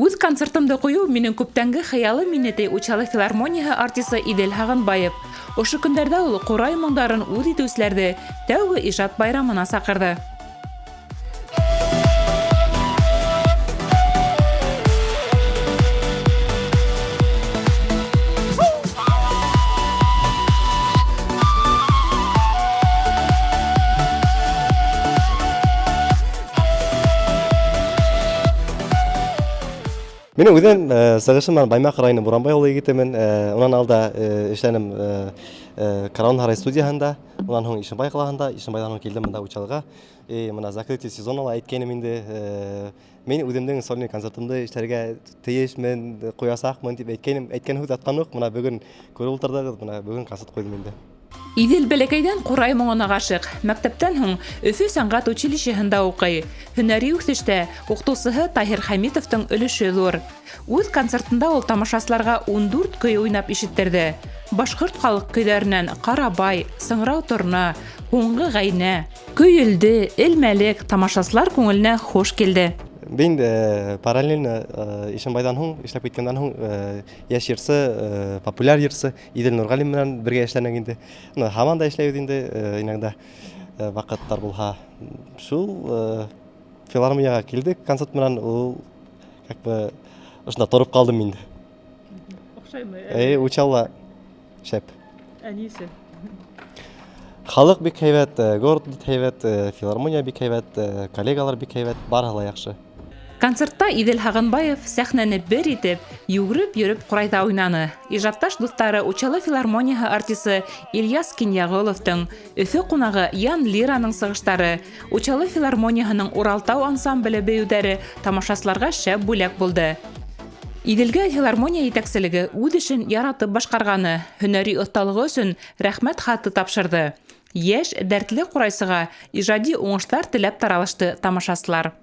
Үҙ концертымды ҡуйыу минең күптәнге хыялым ине, ти Учалы филармонияһы артисы Иҙел Һағынбаев. Ошо көндәрҙә ул ҡурай моңдарын үҙ итеүселәрҙе тәүге ижад байрамына саҡырҙы. Минең үҙем сығышым менән Баймаҡ районы Буранбай ауылы егетемен. Унан алда эшләнем Караван һарай студияһында, унан һуң Ишембай ҡалаһында, Ишембайҙан һуң килдем бында Учалыға. И мына закрытие сезона ла әйткәйнем инде, мин үҙемдең сольный концертымды эшләргә тейешмен, ҡуясаҡмын тип әйткәйнем. Әйткән һүҙ атҡан уҡ, мына бөгөн күреп ултырҙығыҙ, мына бөгөн концерт ҡуйҙым инде. Иҙел бәләкәйҙән ҡурай моңона ғашиҡ. Мәктәптән һуң Өфө сәнғәт училищеһында уҡый. Һөнәри үҫештә уҡытыусыһы Таһир Хәмитовтың өлөшө ҙур. Үҙ концертында ул тамашасыларға 14 көй уйнап ишеттерҙе. Башҡорт халыҡ көйҙәренән Ҡарабай, Сыңрау торна, Һуңғы ғәйнә, Көйөлдө, Элмәлек тамашасылар күңеленә хуш килде. Мин параллельно Ишембайҙан һуң, эшләп киткәндән һуң, йәш йырсы, популяр йырсы Иҙел Нурғәлин менән бергә эшләнек инде. Ну, һаман да эшләйбеҙ инде, иногда ваҡыттар булһа. Шул филармонияға килдек концерт менән, ул как бы ошонда тороп ҡалдым инде. Оҡшаймы? Эй, Учалла шәп. Ә нисе? Халыҡ бик һәйбәт, город бик һәйбәт, филармония бик һәйбәт, коллегалар бик һәйбәт, барыһы ла яҡшы. Концертта Иҙел Һағынбаев сәхнәне бер итеп, йүгереп йөрөп ҡурайҙа уйнаны. Ижадташ дуҫтары Учалы филармонияһы артисы Ильяс Кинйәғоловтың, Өфө ҡунағы Ян Лираның сығыштары, Учалы филармонияһының Уралтау ансамбле бейеүҙәре тамашасыларға шәп бүләк булды. Иҙелгә филармония етәкселеге үҙ эшен яратып башҡарғаны, һөнәри оҫталығы өсөн рәхмәт хаты тапшырҙы. Йәш, дәртле ҡурайсыға ижади уңыштар теләп таралышты тамашасылар.